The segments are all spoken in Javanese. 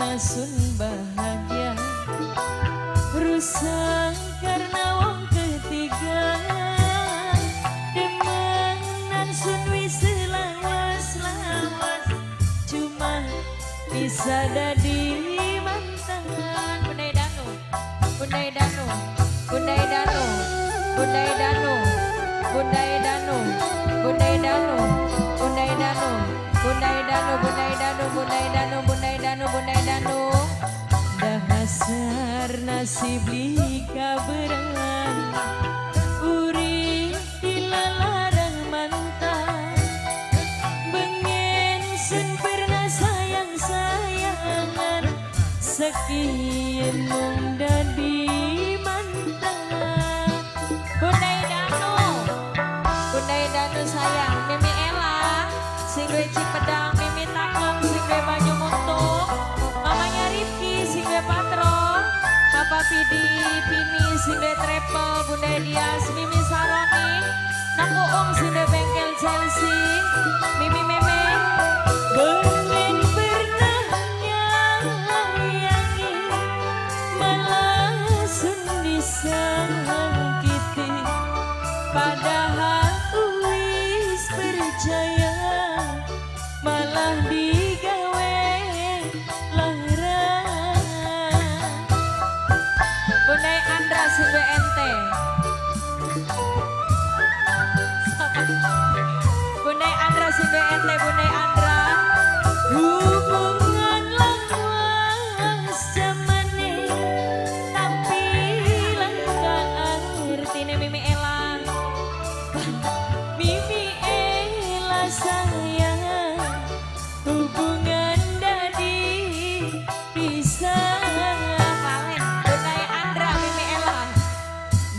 pernah sun bahagia, rusak karena wong ketiga. Demenan sun wis lawas-lawas, cuma bisa dadi mantan. Bundai Danu, Bundai Danu, Bundai Danu, Bundai Danu, Bundai Danu, Bundai Danu, Bundai Danu, Bundai Danu, Bundai Danu, Bundai Danu, Bundai Danu, Bundai Danu. Dasar nasib kaberan, urip dilelarang mantan. Bengen sun pernah sayang-sayangan, sekian mung dadi mantan. Bundai Danu, Bundai Danu sayang, Mimi Ella, sing duwe Cipedang, Mimi Takong, sing duwe Banyu Muntuk, mamanya Rifki, sing duwe Patro, Papa Pidi, Pini, sing duwe Travel, Bundai Dias, Mimi Saroni, Naku Ung, sing duwe Bengkel Chelsea, Mimi Meme. Bengen pernah nyayangi, malah sun disakiti. Padahal wis percaya, malah digawe lara. Bundai Andra sing duwe NT. Bundai Andra sing duwe NT, Bundai Andra. Hubungan lawas zamane, tapi langka Artine Mimi Ella. Mimi Ella sayang, hubungan dadi pisah. Valen, Bundai Andra, Mimi Ella.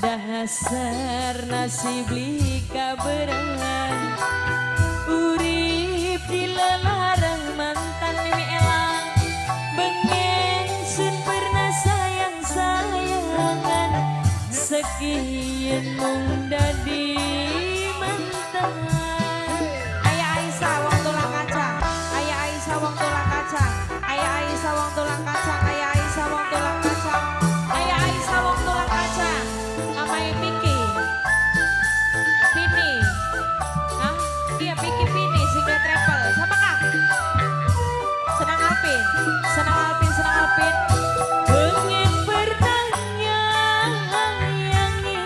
Dasar nasib kaberan, urip dilelarang mantan. Mimi Ella. Bengen sun pernah sayang-sayangan, sekian mung dadi mantan. Ayah Aisyah wong tulang kacang, Ayah Aisyah wong tulang kacang, Ayah Aisyah wong tulang kacang, Ayah Aisyah wong tulang kacang, Ayah Aisyah wong tulang kacang. Namanya Piki, Pini, hah? Iya Piki Pini, sing duwe travel. Siapa Kang? Senang Alvin, Senang Alvin, Senang Alvin. Bengen pernah nyayangi,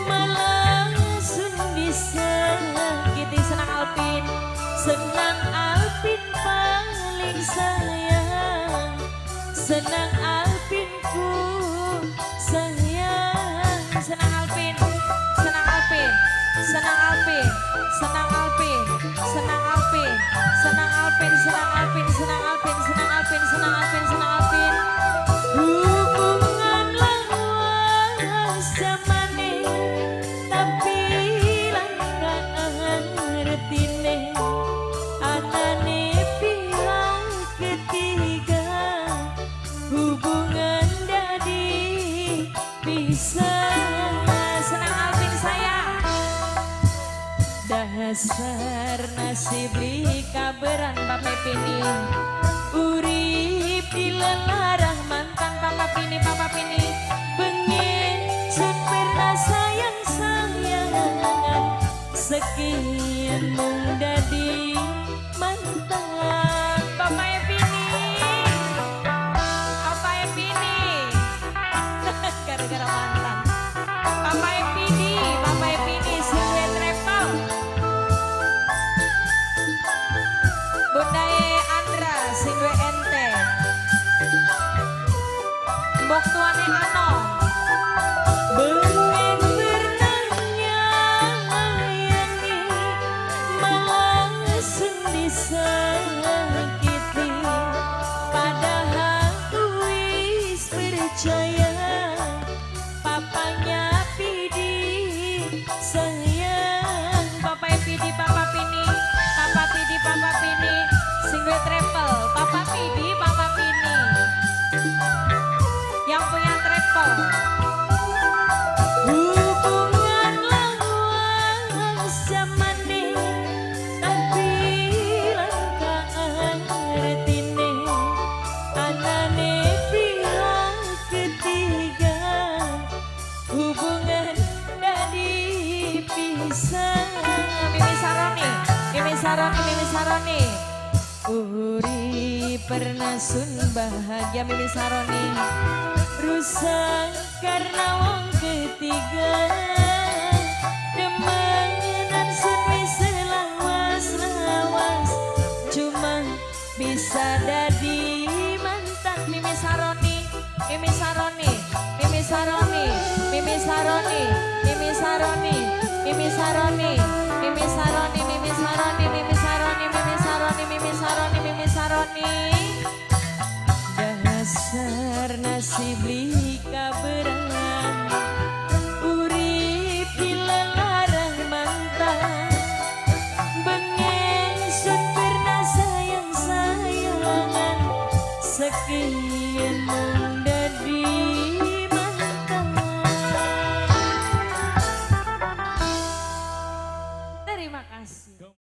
malah sun disakiti. Senang Alvin, Senang Alvin paling sayang, senang Alvin ku sayang. Senang Alvin, Senang Alvin, Senang Alvin, Senang Alvin, Senang Alvin, Senang Alvin, Senang Alvin, Senang Alvin, Senang Alvin, Senang Alvin, Senang Alvin. Hubungan lawas zamane, tapi langka artine. Anane pihak ketiga, hubungan dadi pisah. Senang Alvin sayang. Dasar nasib Kaberan Papa Pini, urip dilelarang mantan Papa Pini, Papa Pini. Bengen sun pernah sayang-sayangan, sekian mung dadi mantan. Papa Pini, Papa Pini. Gara-gara mantan. Papa Pini, Papa Pini, sing duwe travel. Bundai Andra, sing duwe NT. Mbok tuane Ano. Bengen pernah nyayangi, malah sun disakiti. Padahal wis percaya, papanya Pidi sayang. Papa Pidi, Papa Pini, Papa Pidi, Papa Pini, sing duwe travel. Papa Pidi, Papa Pini. Yang punya travel. Saroni, Mimi Saroni. Uri pernah sun bahagia Mimi Saroni. Rusak karena wong ketiga. Demenan sun wis lawas-lawas. Cuma bisa dadi mantan. Mimi Saroni, Mimi Saroni, Mimi Saroni, Mimi Saroni, Mimi Saroni, Mimi Saroni, Mimi Saroni, Mimi Saroni, Mimi Saroni, Mimi Saroni, Mimi Saroni, Mimi Saroni.